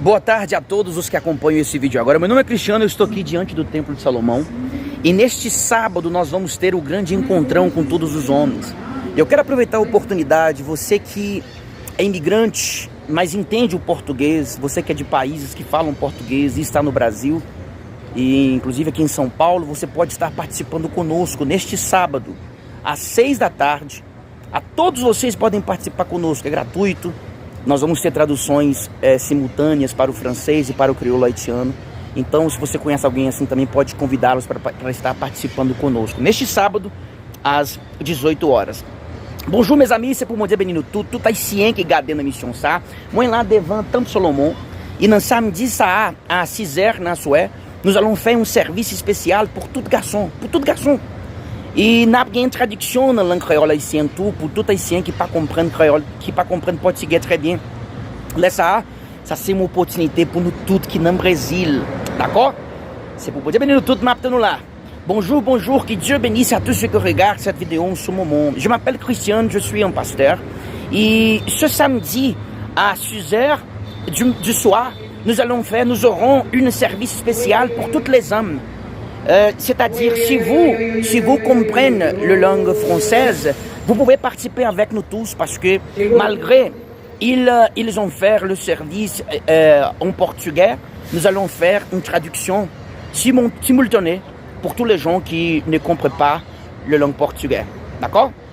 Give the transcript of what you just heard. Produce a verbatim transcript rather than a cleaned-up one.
Boa tarde a todos os que acompanham esse vídeo agora. Meu nome é Cristiano, eu estou aqui diante do Templo de Salomão. E neste sábado nós vamos ter o grande encontrão com todos os homens. Eu quero aproveitar a oportunidade, você que é imigrante, mas entende o português, você que é de países que falam português e está no Brasil, e inclusive aqui em São Paulo, você pode estar participando conosco neste sábado, às seis da tarde. A todos vocês podem participar conosco, é gratuito. Nós vamos ter traduções eh, simultâneas para o francês e para o crioulo haitiano. Então, se você conhece alguém assim, também pode convidá-los para, para estar participando conosco neste sábado, às dezoito horas. Bonjou mezanmi, se pou Bondye beni nou tout, tout ayisyen ki gade nan misyon sa. Mwen la devan Tanp Solomon, e nan samdi sa a, a sizè nan aswè, nous allons faire un service spécial pour tout garçon, pour tout garçon. E n ap gen tradiksyon nan lang kreyòl ayisyen tou pou tout ayisyen ki pa konprann kreyòl, ki pa konprann pòtigè trè byen. Lè sa a, sa se yon opòtinite pou nou tout ki nan Brezil. Dakò? Se pou Bondye beni nou tout, m ap tann nou la. Bonjour, bonjour, que Dieu bénisse à tous ceux qui regardent cette vidéo en ce moment. Je m'appelle Christian, je suis un pasteur. Et ce samedi, à six heures du, du soir, nous allons faire, nous aurons un service spécial pour toutes les âmes. Euh, c'est-à-dire, si vous, si vous comprenez la langue française, vous pouvez participer avec nous tous parce que malgré ils, euh, ils ont fait le service euh, en portugais, nous allons faire une traduction simul- simultanée pour tous les gens qui ne comprennent pas le langue portugais. D'accord?